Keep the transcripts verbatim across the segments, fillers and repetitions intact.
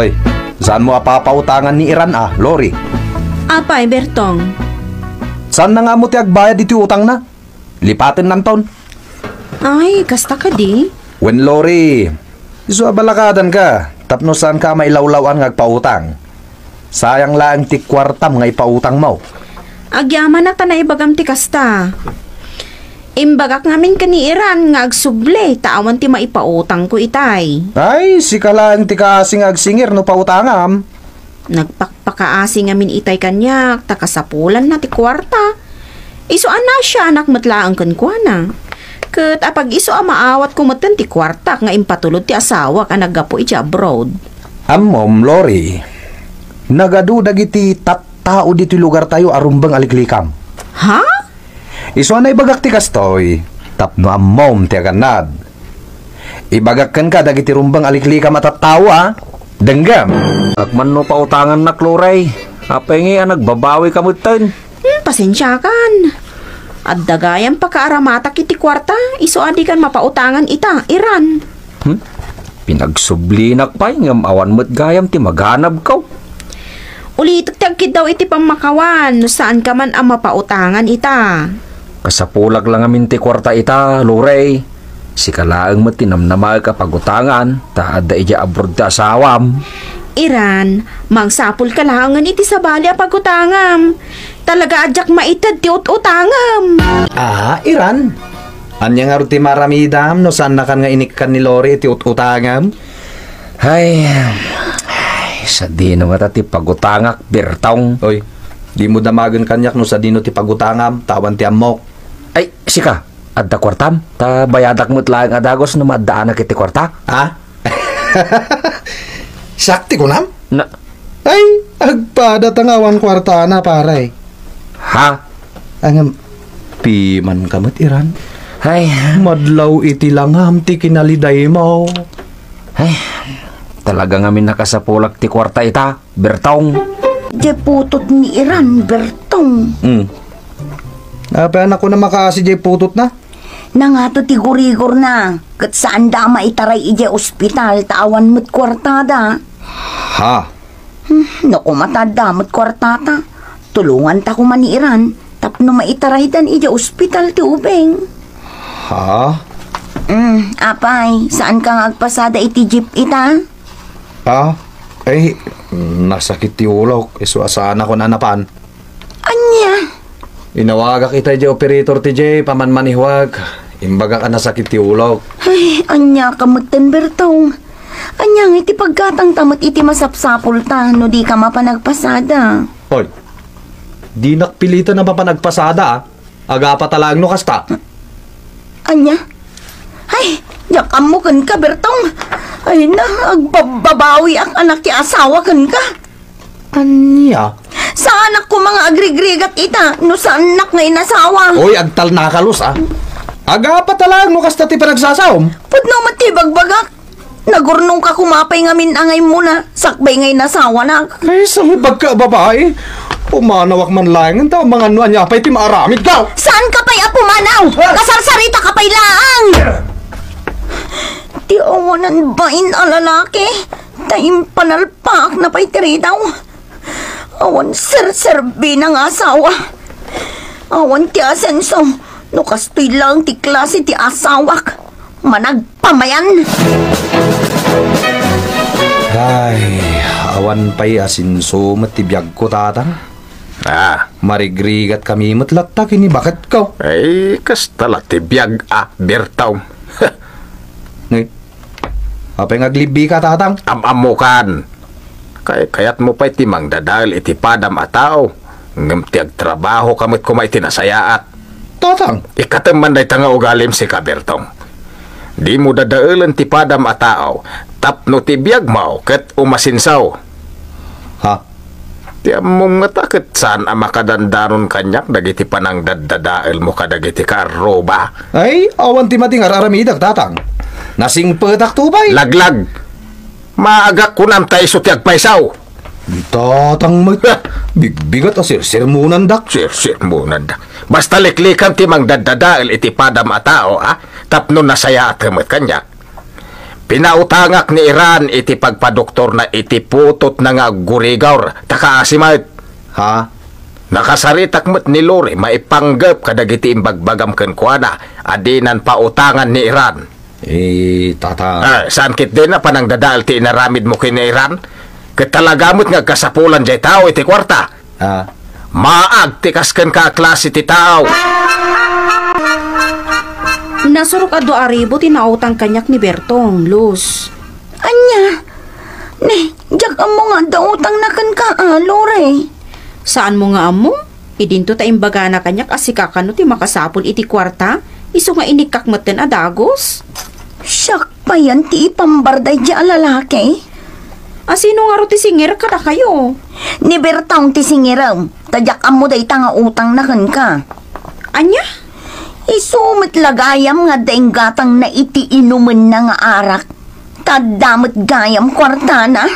Ay, saanmo a papautangan ni Iran a, Lori? Apay, Bertong? Saanna nga ammo ti agbayad iti utangna? Lipatennanton. Ay, kasta kadi? Wen, Lori, isu a balakadanka tapno saanka a mailawlaw-an nga agpautang. Sayang laeng ti kuartam nga ipautangmo. Agyamanak ta naibagam ti kasta. Imbagak ngamin ken ni Iran nga agsubli ta awan ti maipautangko itay. Ay, sika laeng ti kaasi nga agsingir no pautangam. Nagpakpakaasi ngamin itay kaniak ta kasapulanna ti kuarta. Isu a nasianak met laeng kenkuana. Ket apag-isu a maawatko metten ti kuartak nga impatulod ti asawak a naggapu iti abroad. Ammom, Lori, nagadu dagiti tattao ditoy lugartayo a rumbeng a liklikam. Ha? Isu a naibagak ti kastoy, tapno ammom ti agannad. Ibagak kenka dagiti rumbeng a liklikam a tattao, a. Denggem. Agmanno pautangannak, Lori. Apay ngay a nagbabawika metten? Hmm, pasensiakan. Adda gayam pakaaramatak iti kuarta, isu a dikan mapautangan ita, Iran. Hmm? Pinagsublinak pay, ngem awan met gayam ti maganabko. Ulitek ti agkiddaw iti pammakawan, no saanka man a mapautangan ita. Kasapulak la ngamin ti kuarta ita, Lori. Sika laeng met ti namnamaek a pagutangan, ta adda idiay abroad ti asawam. Iran, mangsapulka laengen iti sabali a pagutangam. Talaga a diak maited ti ut-utangam. Ah, Iran? Ania ngarud ti maaramidam no saannakan nga inikkan ni Lori iti ut-utangam? Ay, ay, sadino ngata ti pagutangak, Bertong? Oy, dimo damagen kaniak no sadino ti pagutangam, ta awan ti ammok. Ay, sika, adda kuartam? Ta bayadak met laeng a dagus no maaddaanak iti kuarta. Ha? Siak ti kunam? Na- Ay, agpada ta nga awan kuartana, pare. Ha? Ngem, pimanka met, Iran. Ay. Madlaw iti langam ti kinalidaymo. Ay, talaga ngamin a kasapulak ti kuarta ita, Bertong. Diay putot ni Iran, Bertong. Hmm. Apay a kunana a makaasi diay putotna? Nangato ti gurigorna, ket saanda a maitaray idiay ospital ta awan met kuartada. Ha? Hmm, no koma ta adda met kuartata, tulonganta koma ni Iran tapno maitaraydan idiay ospital ti ubing. Ha? Hmm, apay, saanka nga agpasada iti jeep ita? Ah, ay, nasakit ti ulok, isu a saanakon a napan. Ania? Inawagak ita idiay operator ti jeep a manmanihuak. Imbagak a nasakit ti ulok. Ay, ania ka met, Bertong? Ania nga iti paggatangta met iti masapsapulta no dika mapan agpasada? Oy, dinak pilitan a mapan agpasada, a. Agapata laeng no kasta. Ania? Ay, diak ammo kenka, Bertong. Ay na, agbabbabawiak a nakiasawa kenka. Ania? Saanak koma nga agrigrigat ita no saannak nga inasawa. Oy, agtalnaka, Luz, a. Agapata laeng no kasta ti panagsasaom. Pudno met ti bagbagak. Nagurnongka koma pay ngamin a nga immuna, sakbay nga inasawanak. Ay, sangibagka a babai. Pumanawak man laeng, ta amangan no ania pay ti maaramidko. Saanka pay a pumanaw? Ah! Kasarsarita ka pay laeng! Ti awanan bain a lalaki, ta impanalpaakna pay ti ridaw. Awan serserbina nga asawa. Awan ti asenso no kastoy laeng ti klase ti asawak. Managpamayan! Ay, awan pay asenso met ti biagko, Tatang. Ah. Marigrigat kami met latta ken ni baketko. Ay, kasta la ti biag a, Bertong. Ni, apay nga aglibbika, Tatang? Am-ammokan. Kay-, kayatmo pay ti mangdadael iti padam a tao, ngem ti agtrabahoka met koma iti nasayaat. Tatang! Ikkatem man dayta nga ugalim, sika, Bertong. Dimo dadaelen ti padam a tao tapno ti biagmo ket umasinsaw. Ha? Ti ammom ngata ket saan a makadandanon kaniak dagiti panangdaddadaelmo kadagiti kaarruba. Ay, awan ti madi nga ar-aramidek, Tatang. Nasingpetak to pay. Laglag! Maagak kunam ta isu ti agpaysaw. Tatang met, bigbigat a sirsermonandak. Sirsermonandak. Basta liklikam ti mangdaddadael iti padam a tao, a, tapno nasayaatem met kaniak. Pinautangak ni Iran iti pagpadoktorna iti putotna nga aggurigaw, ta kaasi met. Ha? Nakasaritak met ni Lori maipanggep kadagiti imbagbagam kenkuana a dinan pautangan ni Iran. Eh, tata. Eh, saan ketdi a panangdadael ti inaramidmo ken ni Iran? Ket talaga met nga agkasapulan jay tao iti kuarta. Ah. Maag ti kas kenka a klase ti tao. Nasurok a dua ribu ti nautang kaniak ni Bertong, Luz. Ania? Ne, diak ammo nga adda utangna kenka, a, Lore. Saanmo nga ammo? Idinto ta imbagana kaniak a sika kano ti makasapul iti kuarta, isu nga inikkak metten a dagus. Siak payen ti ipambar daydi a lalaki? A sino ngarud ti singir kadakayo? Ni Bertong ti singirem, ta diak ammo dayta nga utangna kenka. Ania? Isu met la gayam nga adda inggatangna iti inumenna nga arak. Ta adda met gayam kuartana.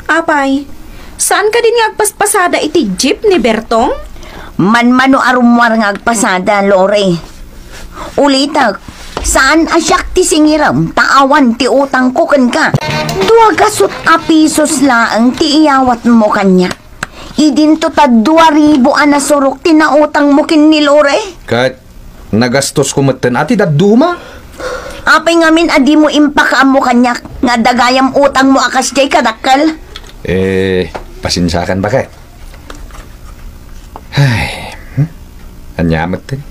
Apay, saan kadin nga agpaspasada iti jeep ni Bertong? Manmano a rummuar nga agpasada, Lore. Ulitek, saan a siak ti singirem ta awan ti utangko kenka. Dua gasut a pisos laeng ti iyawatmo kaniak. Idinto ta dua ribu a nasurok ti nautangmo ken ni Lore. Ket nagastosko metten a ti dadduma. Apay ngamin a dimo impakaammo kaniak nga adda gayam utangmo a kasdiay kadakkel? Eh, pasensiakan baket. Ay, hmm? Ania metten?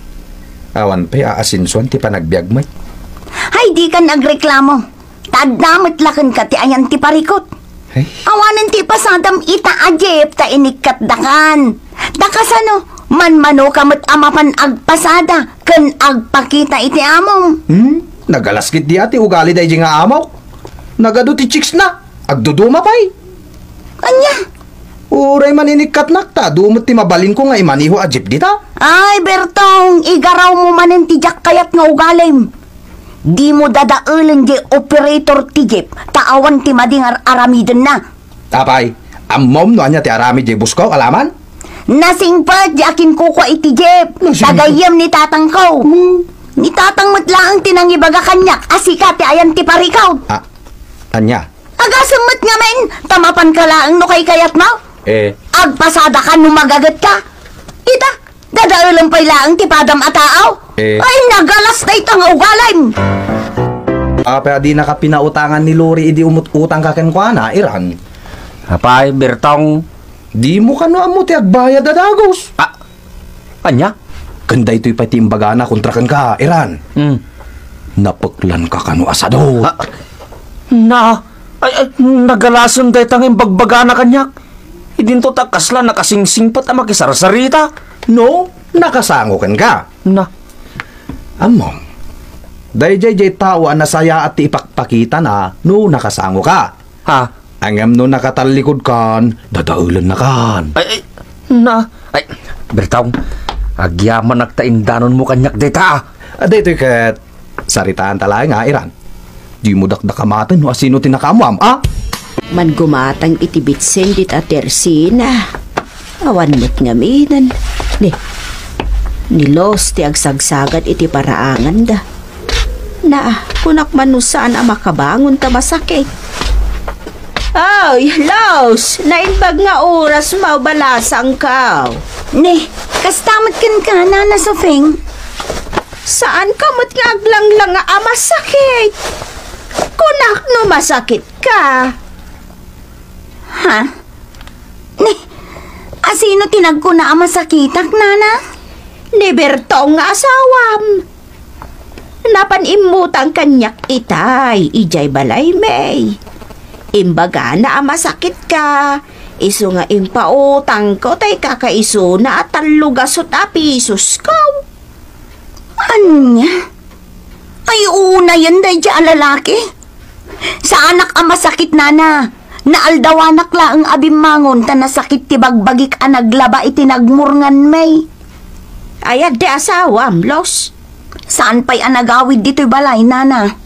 Awan pay aasensoan ti panagbiag met. Hay, dikan agreklamo. Ta adda met la kenka ti ayan ti parikut. Ay. Awanen ti ipasadam ita a jeep ta inikkatdakan. Ta kasano, manmanoka met a mapan agpasada ken agpakita iti amom. Hmm? Nagalas ketdi a ti ugali daydi nga amok. Nagadu ti chicksna. Agduduma pay. Ania? Uray man inikkatnak ta adu met ti mabalinko nga imaneho a jeep dita. Ay, Bertong, igarawmo manen ti diak kayat nga ugalim. Dimo dadaelen jay operator ti jeep ta awan ti madi nga ar-aramidenna. Apay, ammom no ania ti aramid jay busko, alaman? Nasingpet jay akinkukua iti jeep. Nasingpet. Ta gayyem ni tatangko. Hmm. Ni tatang met laeng ti nangibaga kaniak a sika ti ayan ti parikut. Ah, ania? Agasem met ngamin, ta mapanka laeng no kaykayatmo. Eh. Agpasadaka no magagetka. Ita, dadaelen pay laeng ti padam a tao. Eh. Ay, nagalas dayta nga ugalim. Apay a dinaka pinautangan ni Lori idi umut-utangka kenkuana, Iran? Apay, Bertong. Dimo kano ammo ti agbayad a dagus? Ah, ania? Ken daytoy pay ti imbagana kontra kenka, Iran. Hmm. Napeklanka kano a sado? Ah, na, ay, ay, nagalasen dayta nga imbagbagana kaniak. Idinto ta kasla nakasingsingpet a makisarsarita. No, nakasango kenka. Na. Ammom, daydiay jay tao a nasayaat ti ipakpakitana no nakasangoka. Ha? Ngem no nakatallikudkan, dadaelennakan. Ay, ay, na, ay, Bertong, agyamanak ta indanonmo kaniak dayta. Ah, daytoy ket, saritaanta laeng a, Iran. Dimo dakdakamaten no asino ti nakaammoam, a? Man gumatang iti bitsin dita a tersina. Awan met ngaminen. Ni, ni Los ti agsagsagad iti paraanganda. Na, kunak man no saan a makabangon ta masakit. Ay, Los! Naimbag nga oras, mabalasangkaw. Ni, kasta met kenka, Nana Sofing? Saanka met nga aglanglang a masakit? Kunak no masakitka. Ha? Ni, asino ti nagkuna a masakitak, Nana? Ni Bertong nga asawam. Napan immutang kaniak itay, idiay balaymi. Imbagana a masakitka, isu nga impautangko tay kakaisuna a tallo gasut a pisosko. Ania? Ay, unayen daydiay a lalaki? Saanak a masakit, Nana. Naaldawanak laeng a bimmangon ta nasakit ti bagbagik a naglaba iti nagmurnganmi. Ay, adda asawam, Los? Saan pay a nagawid ditoy balay, Nana?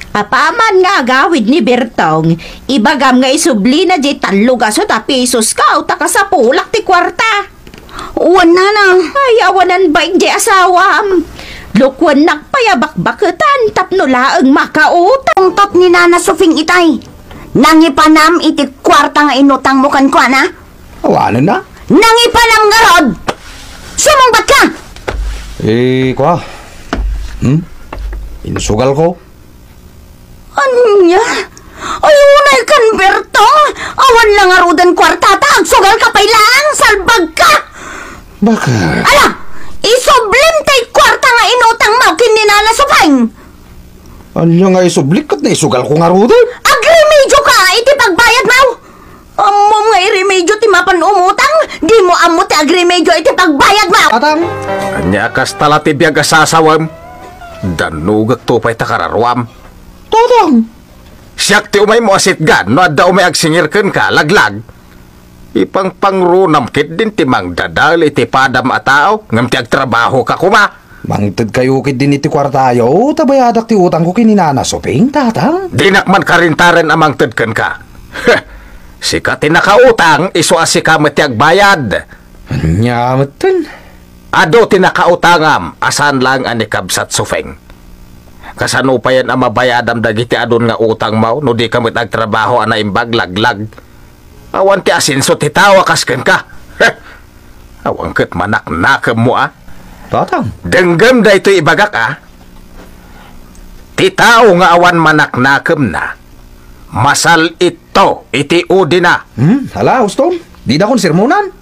Apaman nga agawid ni Bertong, ibagam nga isublina diay tallo gasut a pisosko ta kasapulak ti kuarta. Wen, Nana. Ay, awanan bain diay asawam. Lukuennak pay a bakbaketan tapno laeng makautang. Tungtot ni Nana Sofing itay. Nangipanam iti kuarta nga inutangmo kenkuana? Awanen na. Nangipanam ngarud! Sumungbat ka! Eh, kwa? Hmm? Insugal ko? Ania? Ay, unay kan Bertong! Awan la ngaruden kuartata, agsugal ka pay laeng, salbag ka! Bakit? Ala! Isublim tay kuarta nga inutangmo ken ni Nana Sofing! Ania nga isublik ket naisugal ko ngaruden? Agremedio ka iti pagbayadmo! Ammom nga iremedio ti mapan umutang, dimo ammo ti agremedio iti pagbayadmo! Atang? Ania kasta la ti biag a sasawem? Dannugekto pay ta kararuam. Tatang! Siak ti umaymo a sitgan no adda umay agsingir kenka, laglag. Ipangpangrunam ketdin ti mangdadael iti padam a tao ngem ti agtrabahoka koma. Mangtedkayo ketdin iti kuartayo ta bayadak ti utangko ken ni Nana Soping, Tatang. Dinak man karintaren a mangted kenka. Sika ti nakautang, isu a sika met ti agbayad. Ania metten? Adu ti nakautangam a saan laeng a ni kabsat Sufeng. Kasano payen a mabayadam dagiti adun nga utangmo no dika met agtrabaho a naimbag, laglag? Awan ti asenso ti tao a kas kenka. Awan ket manaknakemmo a. Tatang. Denggem daytoy ibagak a. Ti tao nga awan manaknakemna, masal-itto iti udina. Hmm, hala, Uston, didakon sermonan.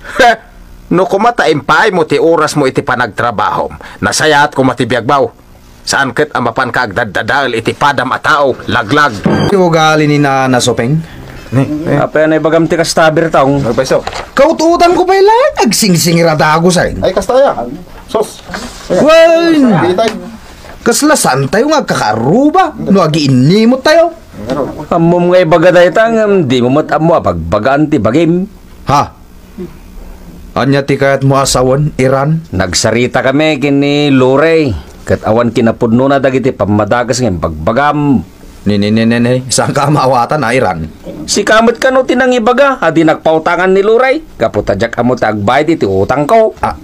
No koma ta impaaymo ti orasmo iti panagtrabahom, nasayaat koma ti biagmo. Saan ket a mapanka agdaddadael iti padam a tao, laglag. Ti ugali ni Nana Sopeng. Ni, ni. Apay a naibagam ti kasta, Bertong? Agpayso. Kaut-utangko pay laeng agsingsingir a dagusen. Ay, kasta aya. Sus. Wen! Itay. Kasla saantayo nga agkakaarruba no agiinnimottayo? Ammom nga ibaga dayta ngem dimo met ammo a bagbagaan ti bagim. Ha? Ania ti kayatmo a sawen, Iran? Nagsaritakami ken ni Lorey, ket awan kinapudnona dagiti pammadakes nga imbagbagam. Ni, ni, ni, ni, ni, saanka a maawatan a, Iran? Sika met kano ti nangibaga a dinak pautangan ni Lorey, gapu ta diak ammo ti agbayad iti utangko. Ah,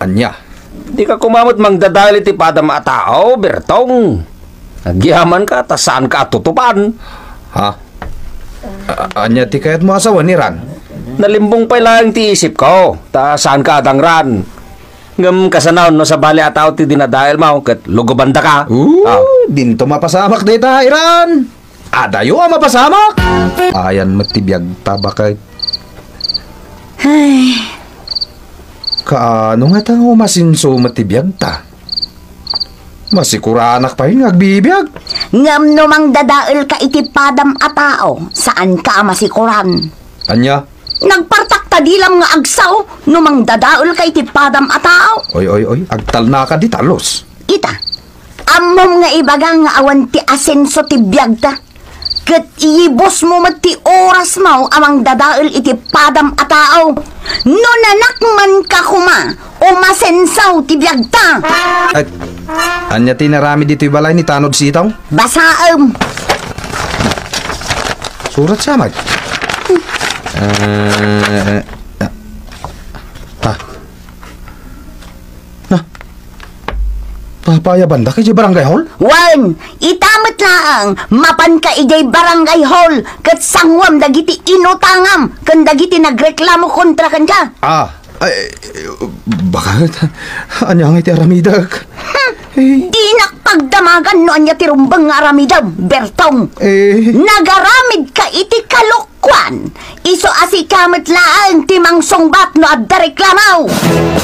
ania? Dika koma met mangdadael iti padam a tao, Bertong. Agyamanka ta saanka a tutupan. Ha? A-, ania ti kayatmo a sawen, Iran? Nalimbong pay laeng ti isipko, ta saanka a dangran. Ngem kasano no sabali a tao ti dinadaelmo ket lugobandaka? Oo, ah. Dinto mapasamak dayta, Iran. Adayo a mapasamak! Ayan met ti biagta, baket. Ay. Kaano ngata nga umasenso met ti biagta? Masikuranak pay nga agbibiag. Ngem no mangdadaelka iti padam a tao, saanka a masikuran. Ania? Nagpartak ta dilam nga agsao no mangdadaelka iti padam a tao. Oy, oy, oy, agtalnaka di talus. Ita, ammom nga ibaga nga awan ti asenso ti biagta, ket iyibusmo met ti orasmo a mangdadael iti padam a tao. No nanakmanka koma, umasenso ti biagta. Ay, ania ti inaramid ditoy balay ni Tanod Sitaw? Basaem. Surat sa, Mike. Eh, eh, ah. Na, papayabandak idiay barangay hall? Wen, ita met laeng, mapanka idiay barangay hall, ket sanguem dagiti inutangam ken dagiti nagreklamo kontra kenka. Ah, ay, baka, ania nga iti aramidek? Hmm, eh, dinak pagdamagan no ania ti rumbeng nga aramidem, Bertong. Eh. Nagaramidka iti kalok- Kuan, isu a sika met laeng ti mangsungbat no adda reklamo.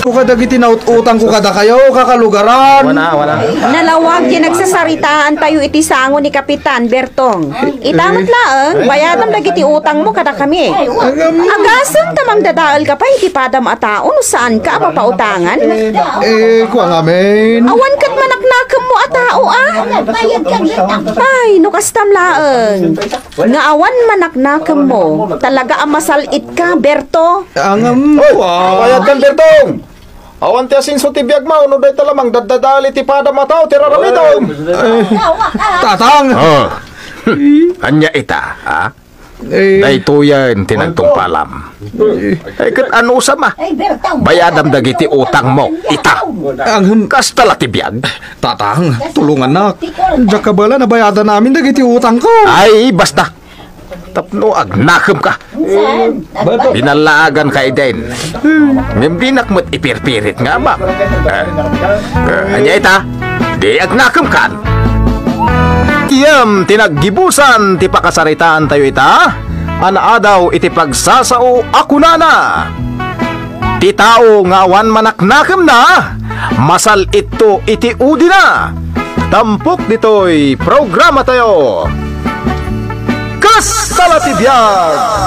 Ko kadagiti naut-utangko kadakayo, kakalugaran. Wala, wala. Nalawag ti nagsasaritaan tayo iti sango ni Kapitan Bertong. Ita met laeng, bayadam dagiti utangmo kadakami. Agam. Agasem ta mangdadaelka pay iti padam a tao no saanka a papautangan. Eh, kua ngamin. Awan ket manaknakemmo a tao, a? Ay, no kastam laeng. Nga awan manaknakemmo, talaga a masal-itka, Berto. Angam. Hoy! Wow. Bayad kan, Bertong! Awan ti asenso ti biagmo, no dayta la mangdaddadael iti padam a tao ti raramidem. Ay, Tatang! Ah. Ania ita, ha? Eh. Daytoyen ti nagtungpalam. Eh. Ay, ket anusam a? Bayadam dagiti utangmo, ita. Ang Kasta la ti biag. Tatang, tulungannak. Diak kabala a bayadan amin dagiti utangko. Ay, basta. Tapno agnakemka. Binallaaganka iden. Ngem dinak met ipirpirit nga amam. Eh, eh, ania ita? Di agnakemkan. Iyem ti naggibusan ti pakasaritaantayo ita, a naadaw iti pagsasao a kunana, "Ti tao nga awan manaknakemna, masal-itto iti udina." Tampok ditoy programatayo. Kasta la ti biag!